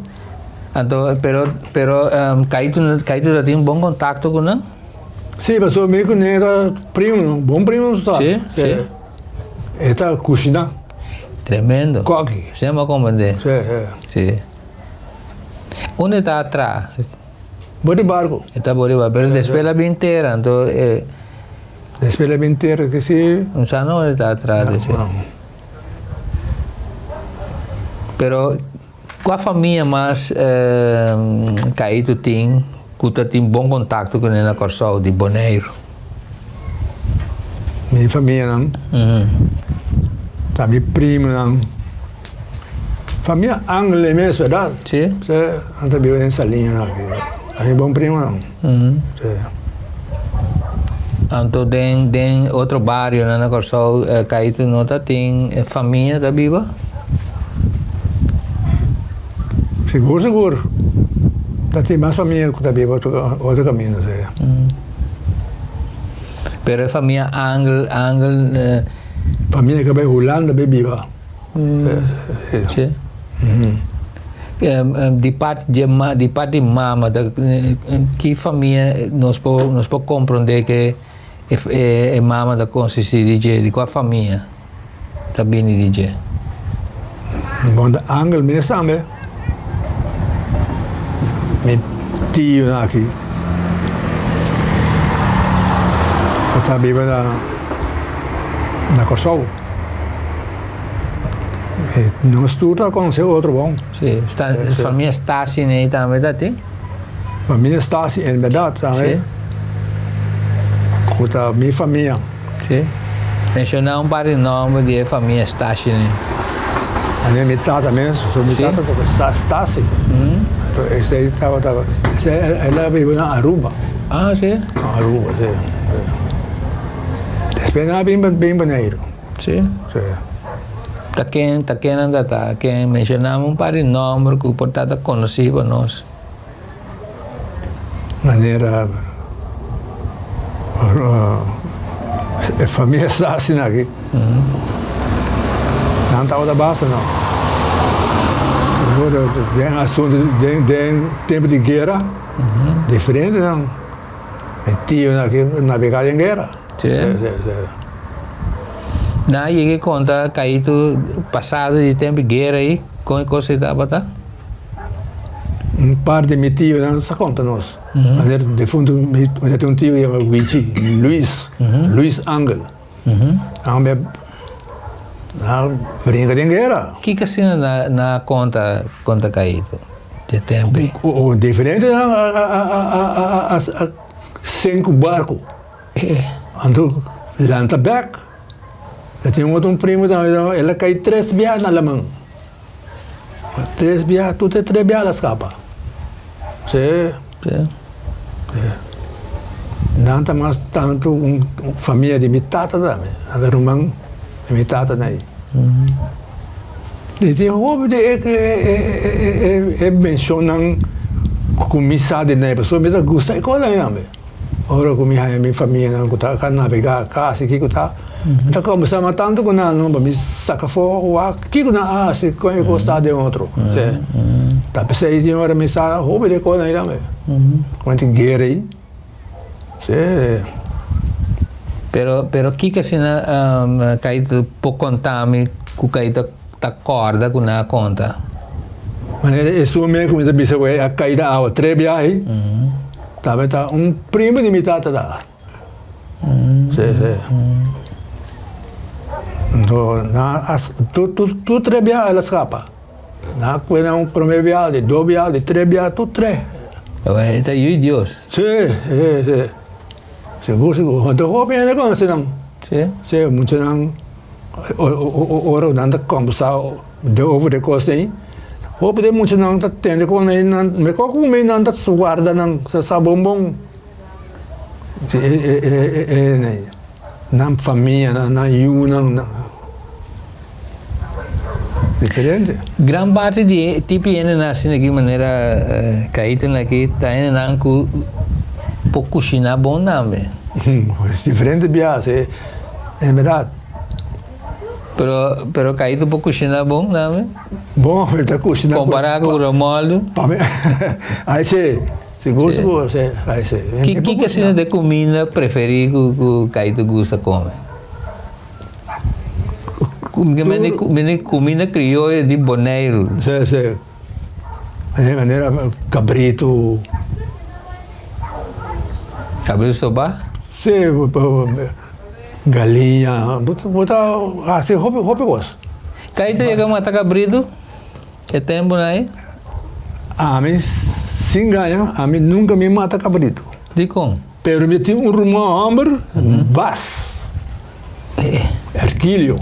Anto, pero, pero Kaito, Kaito ta tin bon kontakto ku nan? Sí, pasobra mi ku nan ta primo, no? Bon primo nos ta. Sí, sí. E ta kushiná. Tremendo. Koki. Sí, mi a komprendé. Sí, sí. Sí. Unda e ta traha? Bor di barko. E ta bor di barko, pero despues el a bin tera, anto e. Despues el a bin tera ke si. No sa no unda e ta traha despues. No, no. Pero kua famia mas Kaito tin ku ta tin bon kontakto kuné na Kòrsou di Boneiru? Mi famianan ta mi primonan, famia Angle mes bèrdat? Si. Si, nan ta biba den Saliña aki, ta mi bon primonan. Si. Anto den den otro barionan na Kòrsou Kaito no ta tin famia ta biba? Sigur sigur ta tin mas famia ku ta biba otro otro kaminda si. Pero e famia Angel Angel. Famia ku a bai Hulanda bai biba. Si. Di parti dje ma di parti mama ta ki famia nos por nos por comprende ke e mama ta consisti di dje di kua famia ta bini di dje. Bon ta Angel mes tambe mi tionan aki ku ta biba na na Kòrsou. Nos tur ta conoce otro bon. Sí, sta, sí. Familia Stasi nei tambe ta tin? Familia Stasi, en berdad tambe. Sí. Cu ta mi familia. Sí. Menciona un par di nomber di e familia Stasi nei. Ane mi tata mes, so mi Sí. tata ta Stasi. Mm. Esey tabata, esey el a biba na Aruba. Ah, sí? Aruba, sí. Despues nan a bin bin Boneiru. Sí? Sí. Ta ken, ta ken nan ta ta? Ken? Mencioná un par di nomber ku por ta ta konosí pa nos. Manera e famia sa asina aki. Nan tabata basta no. Den asuntu, den den tempu di guera, diferente nan. E tionan aki nabegá den guera. Sí. Nan a yega e konta Kaito pasado di tempu di guera ei, kon e kos ei tabata? Un par di mi tionan sa konta nos. Manera defuntu mi tin un tio yama Wichi, Luis, Luis Angel. Nan be nan brinka den guera. Kiko asina nan a konta konta Kaito di e tempu ei? Diferente nan a sink barku. Anto lanta bek. E tin otro un primo tambe, el a kai tres biaha na laman. Tres biaha, tur e tres biaha el a skapa. Sí. Nan ta mas tantu un famia di mi tata tambe. Nan ta ruman di mi tata nan ei. I tin hopi di e menshonnan ku mi sa di nan ei, pasobra mi ta gusta e kosnan ei tambe. Ora ku mi haña mi famianan ku ta nabegá kasi kiko ta, mi ta kombersá mas tantu ku nan no pa mi saka afó wak kiko nan a hasi kon e kos ta den otro. Ta p'esei tin ora mi sa hopi di e kosnan ei tambe. Kon tin guera ei. Sí. Pero pero kiko asina Kaito por konta mi ku Kaito ta kòrda ku nan a konta? Manera esun mes ku mi ta bisa ku e a kai den awa tres biaha ei. Tabata un primo di mi tata ta. Sí, sí. Anto nan a tur tur tur tres biaha el a skapa. Nan a kue nan un prome biaha, di dos biaha, di tres biaha, tur tres. E ta yu di Dios. Sí, sí, sí. Sigur, sigur. Anto hopi hende konosi nan. Sí. Sí, muchanan ora nan ta kombersá De over de kos ei, hopi de muchanan ta tende kon ei nan, mekor ku mi nan ta warda nan sa sa bon bon nan famia nan, nan yunan nan diferente. Gran parti di e tipo di hendenan asina aki manera Kaiten aki ta hendenan ku por kushiná bon tambe. Diferente biaha, en berdad. Pero pero Caito por cushina bon tambe? Bon, e ta cushina. Compará cu Romualdo? Pa mi, ai si, sigur sigur, si, ai si. Ki kiko asina de cuminda preferí cu cu Caito gusta come? Mene cuminda crioyo di Boneiru. Si, si. Manera cabrito. Cabrito stobá? Si, Galiña, bo ta hasi hopi hopi kos. Kai ta yega mata kabritu e tempunan ei? Ami sin gaña, ami nunka mi mata kabritu. Dikon? Pero mi tin un ruman hòmber, Bas, Erkilio.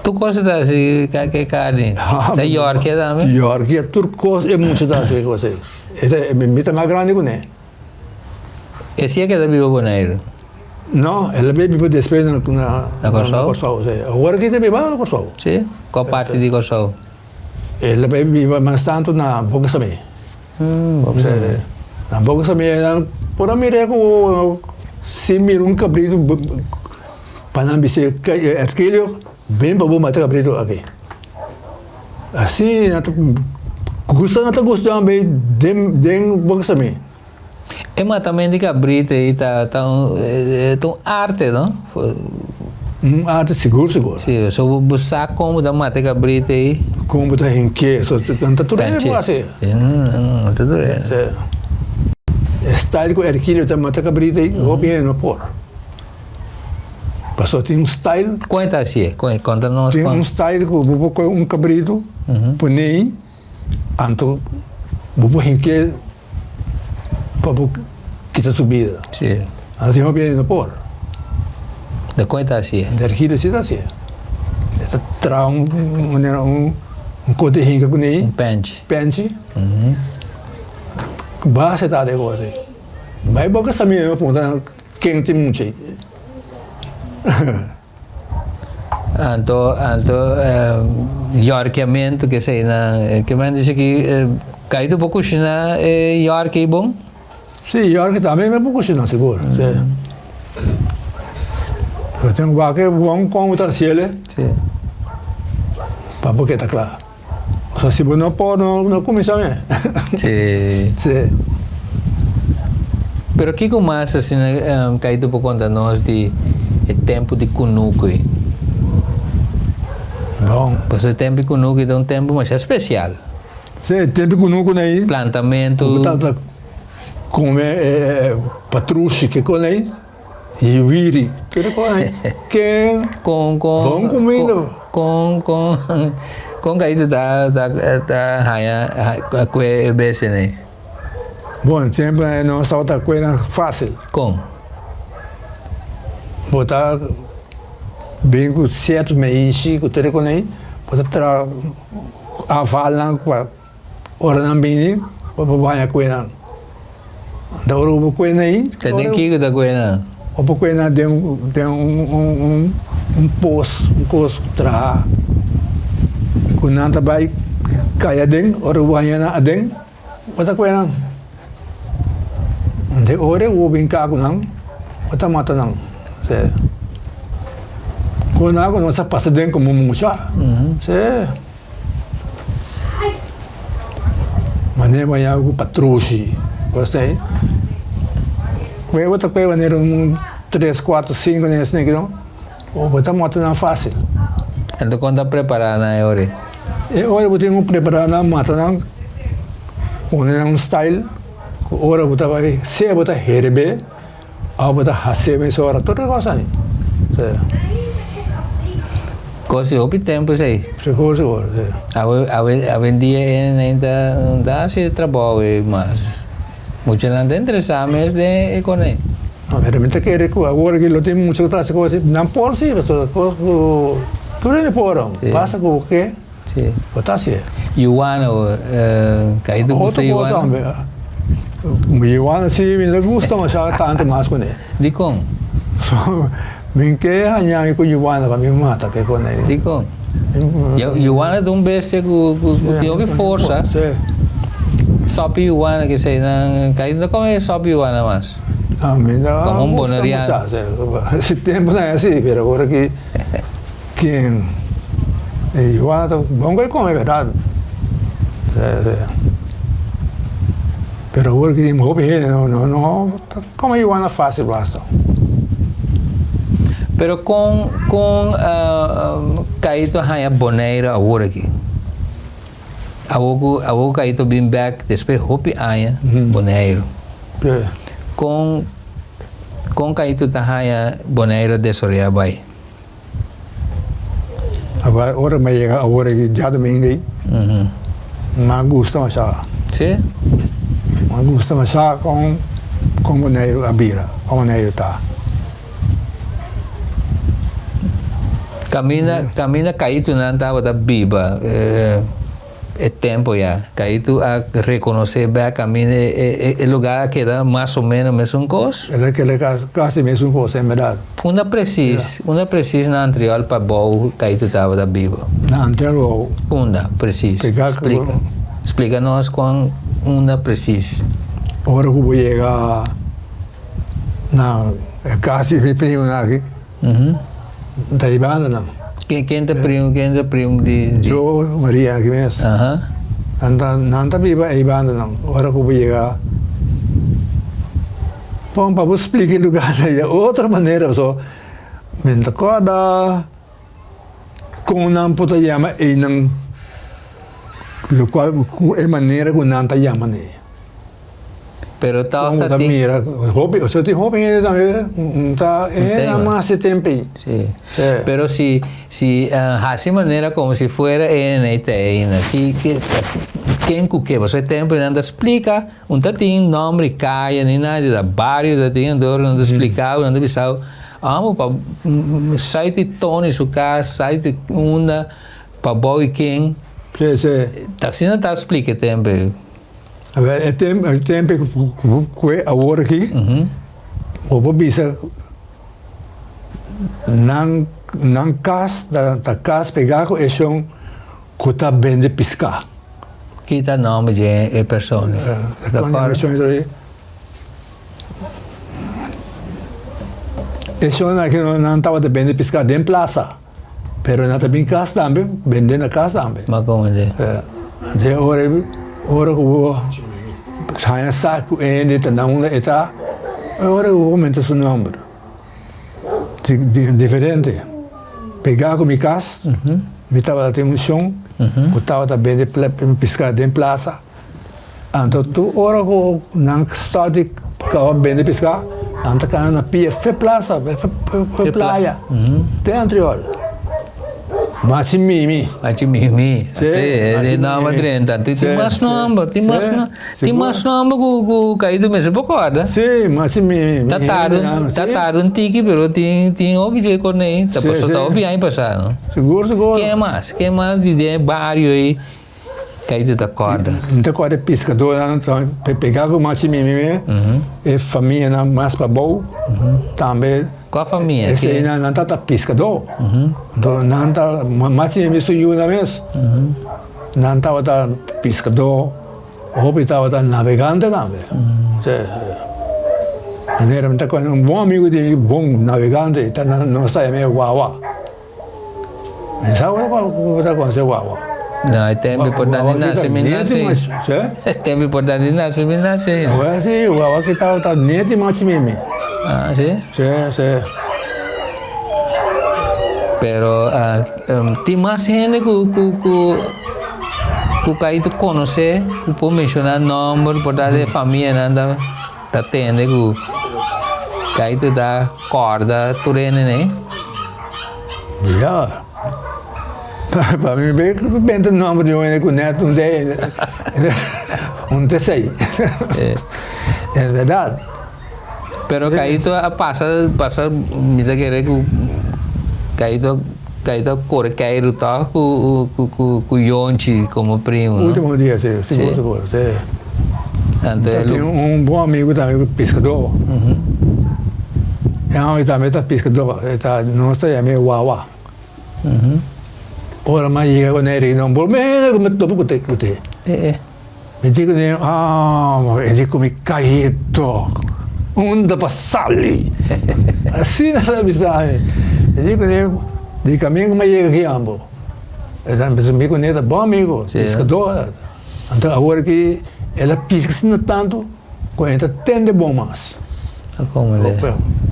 Tur kos e ta hasi ke karni? Ta yòrkia tambe? Yòrkia, tur kos e mucha ta hasi e kos ei. Mi ta mas grandi kuné. E si a keda biba Boneiru? No, el a bay biba despues na Na Kòrsou? Kòrsou, si. Awor aki ta biba na Kòrsou. Si? Kua parti di Kòrsou? El a bay biba mas tantu na Boka Samí. Boka Samí. Na Boka Samí nan por a mira ku si mira un kabritu pa nan bisa Erkilio bin pa bo mata kabritu aki. Asi nan ta gusta nan ta gusta nan bay den den Boka Samí. E matament di cabrito ei ta ta un ta un arte no? Un arte sigur sigur. Si, so bo bo sa kon bo ta mata e cabrito ei. Kon bo ta hink'é, so nan ta tur hende por hasi. Nan ta tur hende. E style ku Ergilio ta mata cabrito ei hopi hende no por. Pasobra tin un style. Kon e ta hasié? Kon e konta nos kon. Tin un style ku bo por kohe un cabrito pone ei anto bo por hink'é. Pa bo kita su bida. Sí. Así hopi hende no por. De kon e ta hasié? De Ergilio sí ta hasié. E ta traha un manera un kos di hinka kuné. Un penchi. Penchi. Base ta de kos ei. Bai boka sa mi punta nan ken tin mucha ei. Anto anto yorkiamentu ke esei nan ke men dici ki kai tu por kushina e yorki bon? Si yorki tambe mi por kushina sigur si. Pero tin wak e bon kon bo ta hasiel Si. pa bo keda kla. Pasobra si bo no por no kuminsá me. Si. Si. Pero kiko mas asina Kaito por konta nos di e tempu di kunuku ei? Bon. Pasobra e tempu di kunuku ta un tempu masha spesial. Si, e tempu di kunuku ei. Plantamentu. Ku bo ta kome e patrushi ke kon ei. I wiri, tur kon ei ken Kon kon bon kuminda. Kon kon kon Kaito ta ta ta haña kue e bestianan ei? Bon, tempu ei nos tabata kue nan fásil. Kon? Bo ta bin ku sierto meishi ku tur kon ei, bo ta traha afalnan pa Ora nan bini, bo por baña kue nan. Anto ora bo kue nan ei. Ta den kiko ta kue nan? Bo por kue nan den den un un pos, un kos traha ku nan ta bai kai aden, ora bo haña nan aden, bo ta kue nan. Anto ora ku bo bin ka ku nan, bo ta mata nan. Si. Ku nan ku nos a pasa den komo mucha. Si. Manera bo yaga ku patrushi kos ei kueba ta kueba manera un tres kuater sinku den esei no bo ta mata nan fasil. Anto kon ta prepara nan e ora ei? E ora bo tin ku prepara nan mata nan pone nan un style ku ora bo ta bai sea bo ta herbe òf bo ta hasi mesora tur e kos ei. Kos di hopi tempu esei. Sigur sigur si. Awe awe awendia e ainda no ta hasi e trabou ei mas. Muchanan ta interesá mes den e konei. No, pero mi ta kere ku awor aki lo tin mucha ku ta hasi kos nan por si pasobra kos ku tur hende por basta ku bo ke bo ta hasié. Yuana bo kai ta gusta yuana? Otro kos tambe. Yuana si mi no ta gusta masha tantu mas kuné. Dikon? Mi ke haña mi ku yuana pa mi mata ke kone. Dikon? Yuana ta un bestia ku tin hopi forsa. Si. Sopi yuana ke esei nan kai no ta kome sopi yuana mas. Mi ta Como un gusta boneriano. mucha, si temponan e así, pero ora ki ken e yuana ta bon ku e kome berdad. Pero awor ki tin hopi hende no no no ta kome yuana fácil basta. Pero kon kon Caito a haña Bonaire awor aki? Awor ku awor ku Caito bin bek despues hopi aña Boneiru. Kon kon Caito ta haña Boneiru a desaroyá bai? Awor ora mi a yega awor aki djadumingu ei mi a gusta masha. Si? Mi a gusta masha kon kon Boneiru a bira, kon Boneiru ta. Kaminda kaminda Kaitunan tabata biba e tempo ya. Kaitu a rekonosé bèk kaminda e e lugar a keda mas o ménos mesun kos. El a keda kasi mesun kos en bèrdat. Unda presis unda presis na Antriol pa bou Kaitu tabata biba? Na Antriol bou. Unda presis? Splika splika nos kon unda presis. Ora ku bo yega. Na e kas di mi primunan aki, ta e bandanan. Ken ta primu, ken ta primu di? Joe, Maria aki mes. Nan ta, nan ta biba ei bandanan. Ora ku bo yega, bon pa bo splika e lugar na e otro manera pasobra mi no ta kòrda kon nan por ta yama einan, lokual ku e manera ku nan ta yama nei. Pero tòg ta tin. Mira, hopi, osea tin hopi hende tambe, un ta e hende mas e tempo ei. Si. Pero si, si hasi manera komo si fuera e hende ei ta eina, ki, ki, ken ku ke? Pasobra e tempo ei nan ta splika, un ta tin nòmber di kaya ni nada, ta bario ta tin, anto nan ta splika bo, nan ta bisa bo, amo pa sai di Tony su kas, sai di unda, pa bou i ken. Si, si. Ta asina ta splika e tempo ei. Awel, e tempu, e tempu ku ku e awor aki, bo por bisa nan nan kas ta ta kas pegá ku e shon ku ta bende piská. Ki ta nòmber dje e persona? E E shon aki nan tabata bende piská den plasa. Pero nan ta bin kas tambe, bende na kas tambe. Ma como de? De ora, ora ku bo haña sa ku e hende ta na unda e ta, e ora ku bo comenta su nomber. Diferente. Pegá ku mi kas, mi tabata tin un shon ku tabata bende piská den plasa. Anto tur ora ku nan stòp di kaba bende piská, nan ta kana na pia fe plasa, fe playa, te Antriol. Machi Mimi. Machi Mimi. Sí, e nòmber drenta. Tin mas nòmber, tin mas nòmber, tin mas nòmber ku ku Kaito mester por kòrda. Sí, Machi Mimi. Ta tarda, ta tarda un tiki pero tin tin hopi dje konei, ta pasobra ta hopi aña pasá, no? Sigur, sigur. Ken mas? Ken mas di den e bario ei? Kei ta kòrda? Mi ta kòrda e piskadónan ta pegá ku machi mimi mi, e famianan mas pabou tambe. Kua famia? Eseinan nan tabata piskadó. Anto nan ta machi mimi su yunan mes, nan tabata piskadó, hopi tabata nabegante tambe. Manera mi ta kòrda un bon amigu di mi, bon nabegante, nos ta yam'é Wawa. Mi sa ora ku bo ta konse wawa. No, e tempu importante nase mi nase. E tempu importante nase mi nase. Awor si, wawa ki ta ta neti machi mimi. Ah, si? Si, si. Pero tin mas hende ku ku ku ku kai ta konosé, ku por menshoná nòmber, por ta de famianan ta ta tende ku kai ta kòrda tur hende nei. Ja, pa mi benta nomber di un hende ku net un dei, un te sei. En berdad. Pero Caito a pasa, pasa, mi ta kere ku Caito, Caito a kore keiru tòg ku, ku, ku, ku Yonchi komo primo, no? Ultimo dia, si, sigur, sigur, si. Anto Ta tin un bon amigu tambe ku piskadó. E hòmber tambe ta piskadó, e ta nos ta yam'é Wawa. Ora mi a yega ku ne riba un por mene ku mi topa ku te ku te. Mi di ku ne, ah, e di ku mi kaito. Unda pa sali. Asina el a bisa mi. Mi di kuné, di kaminda ku mi a yega aki ambo. Mi kuné ta bon amigo, piskadó. Anto awor aki el a piska asina tantu ku e no ta tende bon mas.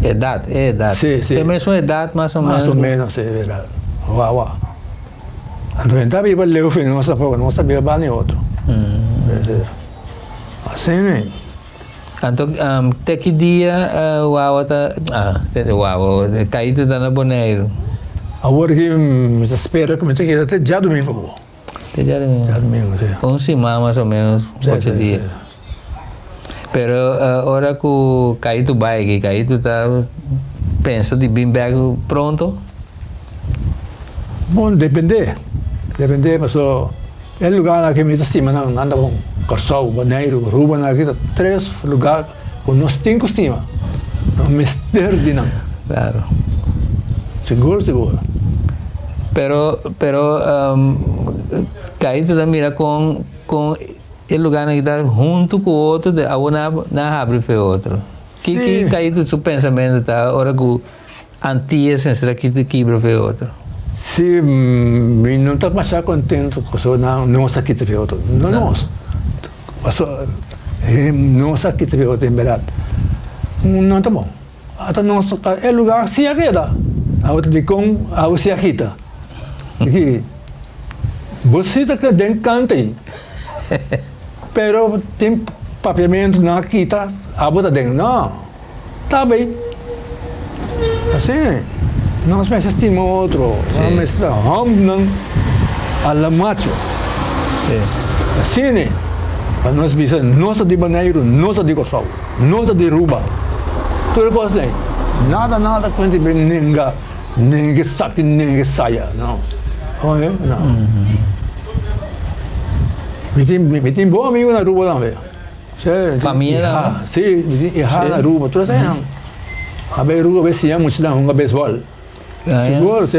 Edat, e edat. Si, si. E mesun edat mas o menos. Mas o menos, si, edat. Wawa. Anto e no ta biba leu fin nos tampoco, nos ta biba banda di otro. Asina. Anto te ki dia Wawa ta, ah, Wawa, Kaito ta na Boneiru? Awor ki mi ta spera ku mi ta keda te djadumingu bo. Te djadumingu? Djadumingu, si. Un siman mas o menos, ocho dia. Pero ora ku Kaito bai aki, Kaito ta pensa di bin bek pronto? Bon, depende, depende paso. E lugarnan aki mi ta stima nan, nan ta bon. Kòrsou, Boneiru, Aruba nan aki ta tres lugar ku nos tin ku stima. Nos mester di nan. Klaro. Sigur, sigur. Pero, pero Kaito ta mira kon, kon e lugarnan aki ta huntu ku otro, de awor nan a habri pa e otro. Ki, ki Kaito su pensamentu ta ora ku Antillas mester a kita kibra fe otro. Si, mi no ta masha contento pasobra nan nos a kita fe otro. No nos. Pasobra nos a kita fe otro en berdad. No ta bon. Ata nos e lugar si a keda. Awor ta dikon awor si a kita. Ki bo si ta keda den kanta ei. Pero tin papiamentu nan a kita abo ta den. No. Ta bay asina nos mester stima otro, nos mester ta homnan a la macho. Asina pa nos bisa nos ta di Boneiru, nos ta di Kòrsou, nos ta di Aruba, tur e kos ei nada nada ku hende bin nenga, nenga esaki, nenga esaya, no, oye no. Mi tin mi tin bon amigu na Aruba tambe. Famia tambe? Si, mi tin iha na Aruba, tur esei nan. A bai Aruba bai siña muchanan hunga beisbòl. Sigur, si.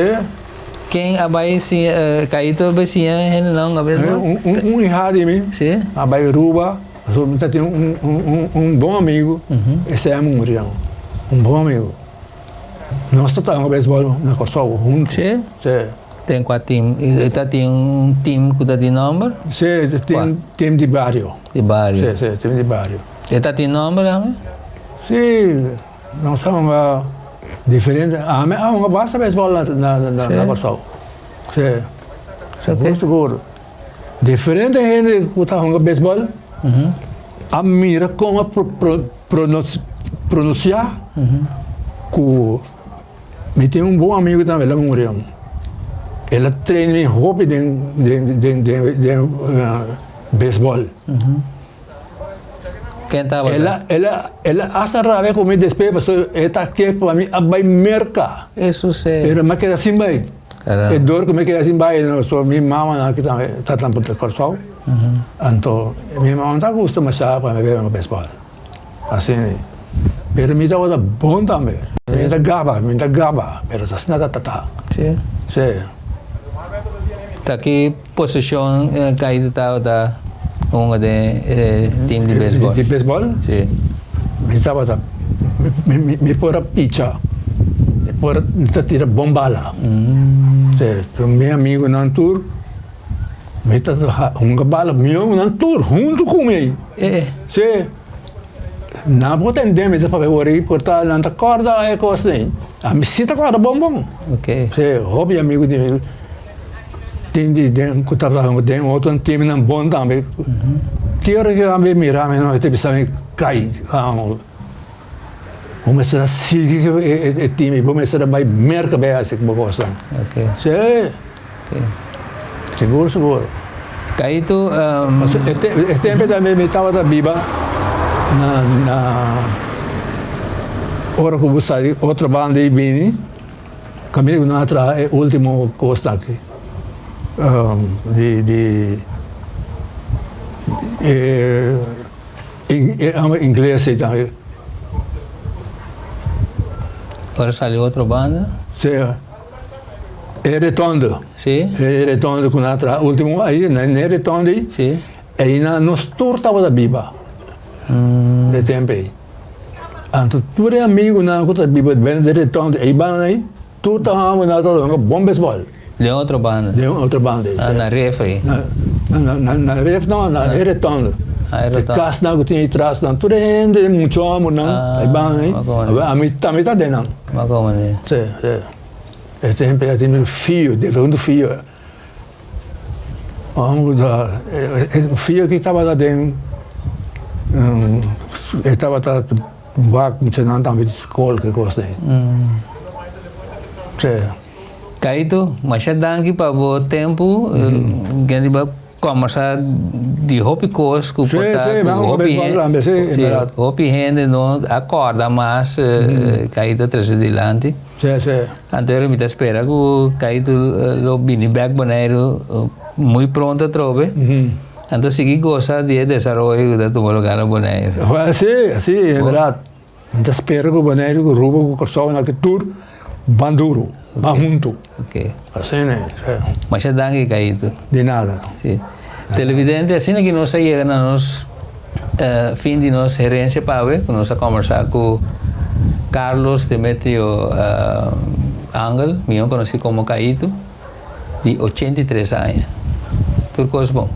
Ken a bai siña, Kaito a bai siña hendenan hunga beisbòl? Un iha di mi a bai Aruba, pasobra mi ta tin un bon amigu, esei a muri nan, un bon amigu. Nos ta hunga beisbòl na Kòrsou huntu. Si? Si. Den kua team? E ta tin un team ku ta tin nòmber? Si, tin team di bario. Di bario. Si, si, team di bario. E ta tin nòmber tambe? Si, nos a hunga diferente, ami a hunga basta beisbòl na na Kòrsou. Si, sigur sigur. Diferente hende ku ta hunga beisbòl a mira kon a pronunsiá ku. Mi tin un bon amigu tambe, el a muri. El a train mi hopi den den den den den beisbòl. Ken tabata? El a el a el a hasta rabia ku mi despues pasobra e ta ke pa mi a bai Merka. Eso si. Pero mi a keda sin bai. Caramba. E dor ku mi a keda sin bai no so mi mama nan tambe ta tambe Kòrsou. Anto mi mama no ta gusta masha pa mi bai hunga beisbòl. Asina, pero mi tabata bon tambe. Mi ta gaba, mi ta gaba, pero ta asina ta tata. Sí. Sí. Ta ki posishon Kaito tabata hunga den e team di beisbòl? Di beisbòl? Sí. Mi tabata, mi, mi, mi por a picha, mi por a, mi ta tira bon bala. Sí, pero mi amigunan tur. Mi ta hunga bala mihó nan tur huntu ku mi. Sí. Nan por tende mi ta papia por ahí por ta nan ta kòrda e kos ei. Ami sí ta kòrda bon bon. Sí, hopi amigu di mi tin di den ku tabata hunga den otro timnan bon tambe. Ki ora ku nan bin mira mi nan ta bisa mi kai. Bo mester a sigui ku e tim ei, bo mester a bai Merka bai hasi bo kosnan. Sí. Sigur sigur. Kaito. E tempu tambe mi tabata biba na na ora ku bo sali otro banda i bini kaminda ku nan a traha e ultimo kos aki di di e ingles ei tambe. Ora sali otro banda? Sí. E retondo. Sí. E retondo ku nan a traha ultimo ai na e retondo ei. Sí. Ei nan nos tur tabata biba. E tempo ei. Anto tur e amigunan ku ta biba bende den reton di ei banda ei, tur ta hòmber nan ta hunga bon beisbòl. Den otro banda? Den otro banda ei. Ah, na ref ei? Na ref no, na e reton. Ah, e reton. E kasnan ku tin ei tras nan, tur e hende, mucha hòmbernan, ei banda ei, ami tambe ta den nan. Bo a komende? Si, si. E tempu ei a tin fio, diferente fio. E fio ki tabata den e tabata wak muchanan tambe di skol ki kos ei. Si. Kaito, masha danki pa bo tempu. Gen di bo kombersá di hopi kos ku por ta ku hopi hopi hende no a kòrda mas Kaito trese dilanti. Anto mi ta spera ku Kaito lo bini bèk Boneiru muy pronto atrobe. Anto sigui gosa di e desaroyo ku ta tuma lugá na Boneiru. Si, si, en bèrdat. Mi ta spera ku Boneiru, ku Aruba, ku Kòrsou, nan ke tur ban duru, ban huntu. Asina e, si. Masha danki, Kaito. Di nada. Si. Televidente, asina ki nos a yega na nos fin di nos herencia pa awe, ku nos a kombersá ku Carlos Demetrio Angel, mihó konosí komo Kaito, di 83 aña. Tur kos bon.